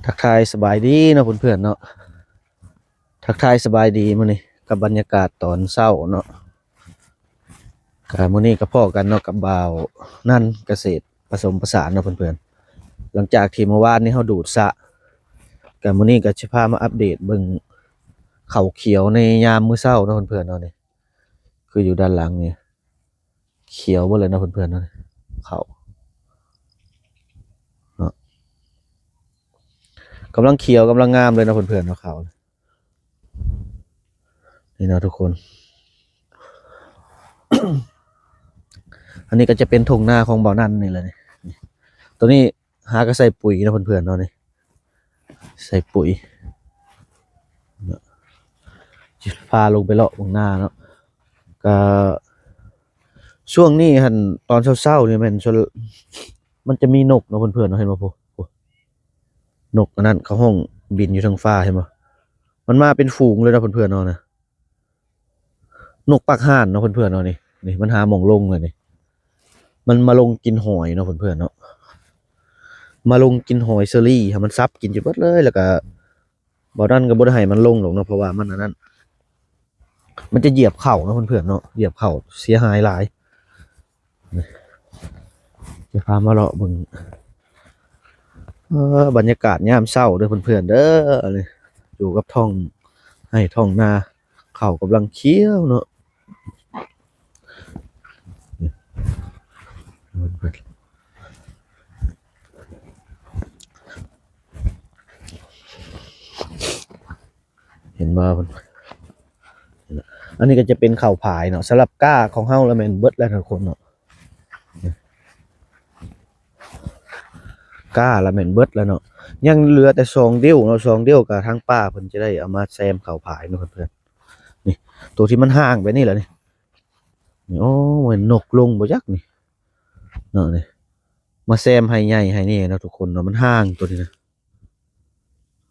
ທັກທາຍສະບາຍດີເນາະເພື່ອນໆເນາະ ທັກທາຍສະບາຍດີມື້ນີ້ກັບບັນຍາກາດຕອນເຊົ້າເນາະ. ກະມື້ນີ້ກະພໍ້ກັນເນາະກັບບ່າວນັນກະເສດປະສົມປະສານເນາະເພື່ອນໆ. ຫຼັງຈາກທີ່ມື້ວານນີ້ເຮົາດູດສະ ກະມື້ນີ້ກະຊິພາມາອັບເດດເບິ່ງເຂົ້າຂຽວໃນຍາມມື້ເຊົ້າເນາະເພື່ອນໆເນາະ. ນີ້ຄືຢູ່ດ້ານຫຼັງນີ້ ຂຽວເບິດເລີຍເນາະເພື່ອນໆເນາະ ເຂົ້າເນາະ ກຳລັງຂຽວກຳລັງງາມເລີຍເນາະເພື່ອນໆເນາະ ເຂົ້ານີ້ເນາະທຸກຄົນ. ອັນນີ້ກະຈະເປັນທົ່ງນາຂອງບ່າວນັນນີ້ແຫຼະນີ້ ໂຕນີ້ ຫາກໍໃສ່ປຸຍເນາະເພື່ອນໆເນາະ ນີ້ໃສ່ປຸຍ. ຊິພາລົງໄປເລາະເບິ່ງນາເນາະ. ກະຊ່ວງນີ້ຫັ້ນ ຕອນເຊົ້າໆນີ້ແມ່ນສ່ວນ ມັນຈະມີນົກເນາະເພື່ອນໆເນາະ ເຫັນບໍ່ ໂອ້ ນົກອັນນັ້ນເຂົາຮ້ອງບິນຢູ່ເທິງຟ້າ ເຫັນບໍ່ ມັນມາເປັນຝູງເລີຍເນາະເພື່ອນໆເນາະນະ. ນົກປາກຫ່ານເນາະເພື່ອນໆເນາະ ນີ້ ນີ້ມັນຫາໝ່ອງລົງແລ້ວນີ້ ມັນມາລົງກິນຫອຍເນາະເພື່ອນໆເນາະ ມາລົງກິນຫອຍເຊີຣີ ໃຫ້ມັນສັບກິນຈົນເບິດເລີຍ. ແລ້ວກະບ່າວນັນກໍບໍ່ໄດ້ໃຫ້ມັນລົງດອກເນາະ ເພາະວ່າມັນອັນນັ້ນ ມັນຈະຢຽບເຂົ້າເນາະເພື່ອນໆເນາະ ຢຽບເຂົ້າເສຍຫາຍຫຼາຍ. ຈະພາມາເລາະເບິ່ງ ເອີ ບັນຍາກາດຍາມເຊົ້າເດີເພື່ອນໆເດີ ນີ້ຢູ່ກັບທ້ອງໄຮ່ທ້ອງນາ ເຂົ້າກຳລັງຂຽວເນາະ. ເຫັນບໍ່ ອັນນີ້ກໍຈະເປັນເຂົ້າພາຍເນາະ. ສຳລັບກ້າຂອງເຮົາລະແມ່ນເບິດແລ້ວທຸກຄົນເນາະ ກ້າລະແມ່ນເບິດແລ້ວເນາະ ຍັງເຫຼືອແຕ່ສອງດິ້ວເນາະ ສອງດິ້ວກໍທາງປ້າເພິ່ນຈະໄດ້ເອົາມາແຊມເຂົ້າພາຍເນາະເພື່ອນໆ. ນີ້ ໂຕທີ່ມັນຫ່າງໄປນີ້ລະນີ້ ນີ້ ໂອ້ ແມ່ນນົກລົງບໍ່ຈັກນີ້ເນາະ ນີ້ ມາແຊມໄຮ່ໃຫຍ່ໄຮ່ນີ້ເນາະທຸກຄົນເນາະ ມັນຫ່າງໂຕນີ້ນະ.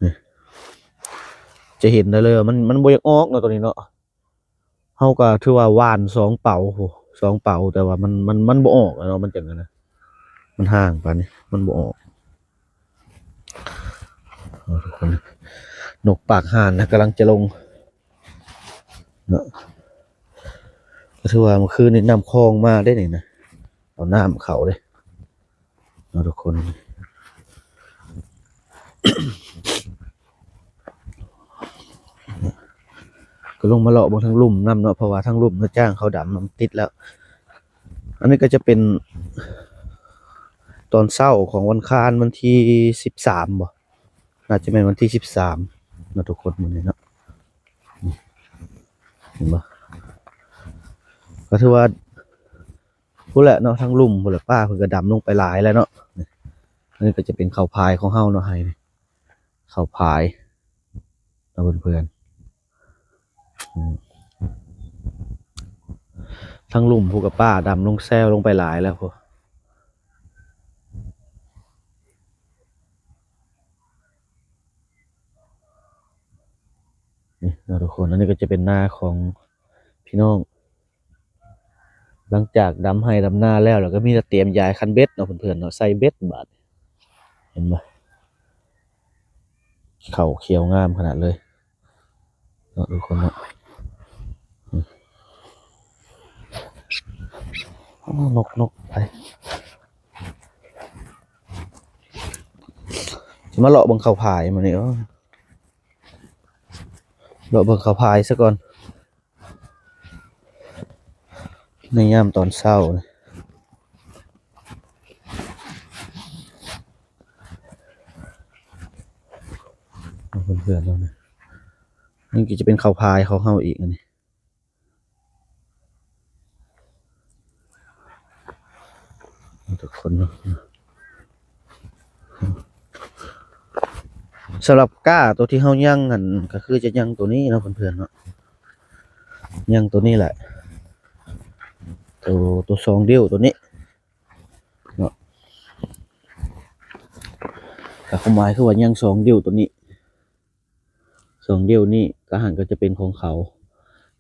ນີ້ ຈະເຫັນໄດ້ເລີຍວ່າມັນ ມັນບໍ່ຢາກອອກເນາະໂຕນີ້ເນາະ. ເຮົາກໍຖືວ່າຫວ່ານສອງເປົາ ໂອ້ ສອງເປົາ ແຕ່ວ່າມັນ ມັນ ມັນບໍ່ອອກເນາະ ມັນຈັ່ງນັ້ນນະ ມັນຫ່າງປານນີ້ ມັນບໍ່ອອກ. ເອົາທຸກຄົນ ນົກປາກຫ່ານນະກຳລັງຈະລົງເນາະ. ກໍຖືວ່າມື້ຄືນນີ້ນ້ຳຄອງມາເດ້ນີ້ນະ ເອົານ້ຳເຂົ້າເດ້ ເນາະທຸກຄົນ. ກໍລົງມາເລາະເບິ່ງທາງລຸ່ມນຳເນາະ ເພາະວ່າທາງລຸ່ມນາຈ້າງເຂົາດຳນຳຕິດແລ້ວ. ອັນນີ້ກໍຈະເປັນຕອນເຊົ້າຂອງວັນຄານ ວັນທີສິບສາມບໍ ໜ້າຈະແມ່ນວັນທີສິບສາມເນາະທຸກຄົນ ມື້ນີ້ເນາະ ເຫັນບໍ່. ກໍຖືວ່າ ພຸ້ນແຫຼະເນາະ ທາງລຸ່ມພຸ້ນແຫຼະ ປ້າເພິ່ນກໍດຳລົງໄປຫຼາຍແລ້ວເນາະ. ນີ້ ອັນນີ້ກໍຈະເປັນເຂົ້າພາຍຂອງເຮົາເນາະ ໄຮ່ນີ້ ເຂົ້າພາຍເນາະເພື່ອນໆ. ອືມ ທາງລຸ່ມພຸ້ນກໍປ້າດຳລົງແຊວລົງໄປຫຼາຍແລ້ວພຸ້ນ ນີ້ເນາະທຸກຄົນ. ອັນນີ້ກໍຈະເປັນນາຂອງພີ່ນ້ອງ ຫຼັງຈາກດຳໄຮ່ດຳນາແລ້ວ ແລ້ວກໍມີແຕ່ຕຽມຢາຍຄັນເບັດເນາະເພື່ອນໆເນາະ ໃສ່ເບັດບາດ ເຫັນບໍ່ ເຂົ້າຂຽວງາມຂະໜາດເລີຍເນາະທຸກຄົນເນາະ. ອືມ ໂອ້ ນົກ ນົກ ໄປ ຊິມາເລາະເບິ່ງເຂົ້າພາຍມື້ນີ້ ເລາະເບິ່ງເຂົ້າພາຍຊະກ່ອນ. ໃນຍາມຕອນເຊົ້ານີ້ ເພື່ອນໆເນາະ ນີ້ກໍຈະເປັນເຂົ້າພາຍຂອງເຮົາອີກ ອັນນີ້ ທຸກຄົນເນາະ. ສຳລັບກ້າໂຕທີ່ເຮົາຍັງຫັ້ນ ກໍຄືຈະຍັງໂຕນີ້ເນາະເພື່ອນໆເນາະ ຍັງໂຕນີ້ແຫຼະ ໂຕ ໂຕສອງດິ້ວໂຕນີ້ເນາະ. ກໍຄວາມໝາຍຄືວ່າຍັງສອງດິ້ວໂຕນີ້ ສອງດິ້ວນີ້ກໍຫັ້ນກໍຈະເປັນຂອງເຂົາ.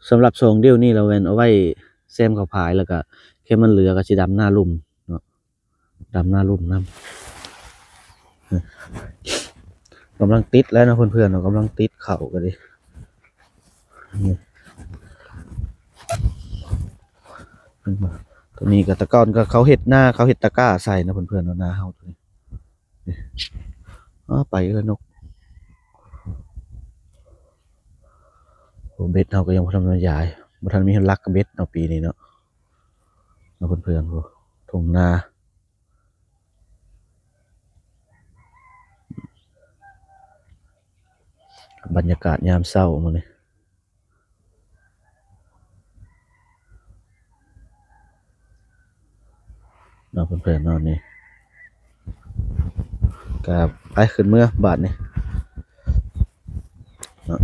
ສຳລັບສອງດິ້ວນີ້ລະແມ່ນເອົາໄວ້ແຊມເຂົ້າພາຍ ແລ້ວກໍແຄ່ມັນເຫຼືອກໍຊິດຳນາລຸ່ມເນາະ ດຳນາລຸ່ມນຳ. ກຳລັງຕິດແລ້ວເນາະເພື່ອນໆເນາະ ກຳລັງຕິດເຂົ້າກໍດີ. ນີ້ ຕົວນີ້ກໍ ແຕ່ກ່ອນກໍເຂົາເຮັດນາ ເຂົາເຮັດຕະກ້າໃສ່ເນາະເພື່ອນໆເນາະ ນາເຮົາຕົວນີ້. ນີ້ ອ້າ ໄປແລ້ວນົກ. ໂອ້ ເບັດເຮົາກໍຍັງບໍ່ທັນມາຢາຍ ບໍ່ທັນມີຫຼັກເບັດເນາະ ປີນີ້ເນາະ ເນາະເພື່ອນໆ. ໂອ້ ທົ່ງນາ ບັນຍາກາດຍາມເຊົ້າມື້ນີ້ ເນາະເພື່ອນໆເນາະ. ນີ້ ກໍໄປຂຶ້ນເມືອບາດນີ້ເນາະ.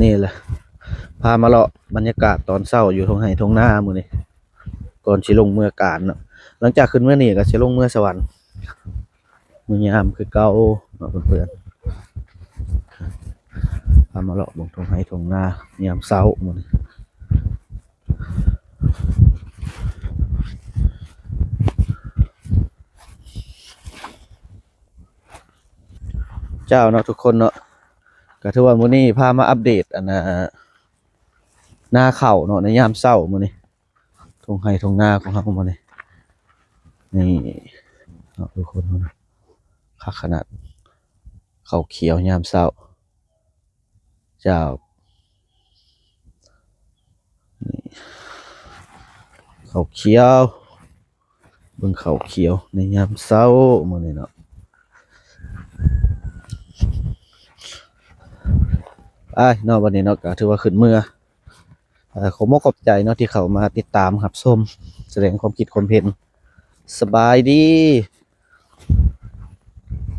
ນີ້ແຫຼະ ພາມາເລາະບັນຍາກາດຕອນເຊົ້າຢູ່ທົ່ງໄຮ່ທົ່ງນາມື້ນີ້ ກ່ອນຊິລົງເມືອການເນາະ. ຫຼັງຈາກຂຶ້ນເມືອນີ້ກໍຊິລົງເມືອສະຫວັນ ມື້ຍາມຄືເກົ່າເນາະເພື່ອນໆ. ພາມາເລາະເບິ່ງທົ່ງໄຮ່ທົ່ງນາຍາມເຊົ້າມື້ນີ້. ເຈົ້າເນາະທຸກຄົນເນາະ ກໍຖືວ່າມື້ນີ້ພາມາອັບເດດ ອັນນ່າ ນາເຂົ້າເນາະ ໃນຍາມເຊົ້າມື້ນີ້ ທົ່ງໄຮ່ທົ່ງນາຂອງເຮົາມື້ນີ້. ນີ້ເນາະທຸກຄົນ ຄັກຂະໜາດ ເຂົ້າຂຽວຍາມເຊົ້າ. ເຈົ້າ ນີ້ ເຂົ້າຂຽວ ເບິ່ງເຂົ້າຂຽວໃນຍາມເຊົ້າມື້ນີ້ເນາະ. ໄປເນາະ ບັດນີ້ເນາະ ກໍຖືວ່າຂຶ້ນເມືອ. ເອີ ຂໍຂອບໃຈເນາະ ທີ່ເຂົ້າມາຕິດຕາມຮັບຊົມ ສະແດງຄວາມຄິດຄວາມເຫັນ. ສະບາຍດີ.